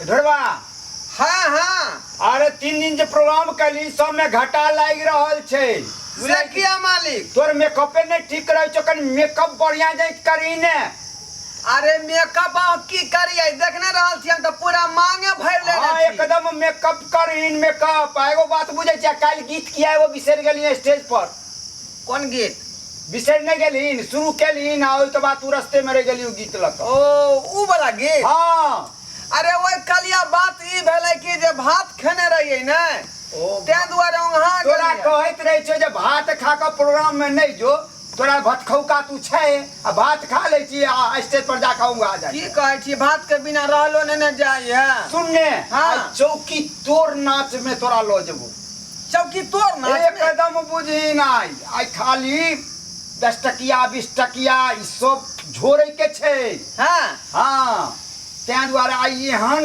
ढोरबा। हाँ हाँ। अरे 3 दिन जे प्रोग्राम कैली, सब में घाटा लागि रहल छै। से किया मालिक? तोर मेकअपे नहीं ठीक रहे छौ। कनि मेकअप बढ़िया जाइत करी ने। अरे, मेकअप अहाँ की करियै? देखने रहल छी, हम तऽ पूरा मांगे भरि लेने छी। एकदम मेकअप करहीन मेकअप। आ एगो बात बुझै छियै, काल्हि गीत किया एगो बिसरि गेलियै स्टेज पर? कोन गीत? बिसरि नहि गेलहीन, शुरू केलहीन आ ओहिके बाद तू रस्ते में रहि गेली ओ गीत लऽ कऽ। ओ, उ वाला गीत? हाँ। अरे, ओहि कलिया बात ई भेलै कि जे भात खेने रहियै ने, ओ ताहि दुआरे ओंघा तोरा गेलियै। कहैत रहै छौ जे भात खा कऽ प्रोग्राम में नहि जो। तोरा भतखौका तू छै आ भात खा लै छी आ स्टेज पर जाकऽ उंघा जाइ। की कहै छी, भात के बिना रहलो नहि ने जाइ है। सुन ने। हाँ। आइ चौकी तोड़ नाच में तोरा लऽ जेबो। चौकी तोड़ नाच में? एकदम बुझही नाइ, आइ खाली 10 टकिया, 20 टकिया ई सब झोरे के छै। हाँ, ताहि दुआरे आइ एहन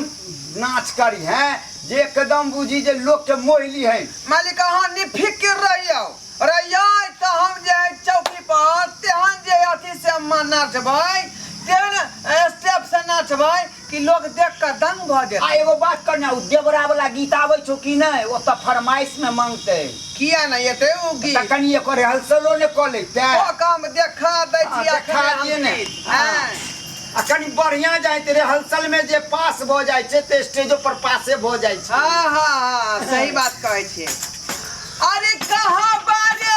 नाच करी है जे एकदम बुझी जे लोक के मोहि ली है। मालिक, अहाँ निफिकिर रहियौ रहियै तऽ हम जे है चौकी पर तेहन जे अथी से हम नाचबै, तेहन स्टेप से नाचबै कि लोग देख कऽ दंग भऽ आ जेतै। एगो बात करना, ओ देवरा वाला गीत आबै छौ कि नहि? ओतऽ फरमाइश में मांगतै। किया नहि एतै ओ तऽ गीत? कनि एकर रिहर्सलो ने कऽ लेतै। ओ काम देखा दै छी। देखा अखने हम दियै ने। गीत। हाँ। आ कनि बढ़िया जाइत, रिहर्सल में जे पास भऽ जाइ छै तऽ स्टेजो पर पासे भऽ जाइ छै। हाँ, सही बात कहै छी। अरे, कहाँ बारे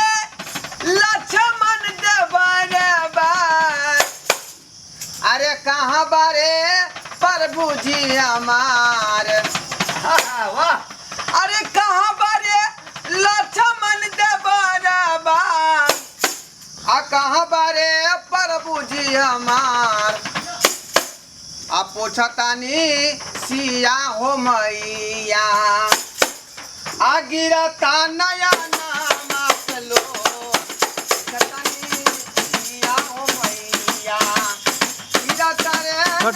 लक्ष्मण देवर बार, अरे कहाँ बारे प्रभु जी हमार। हाँ, वाह। अरे, कहाँ बारे लक्ष्मण देवर बार आ कहाँ बारे प्रभु जी हमार, आ पूछतानी सिया हो मैया, आ गिरता नया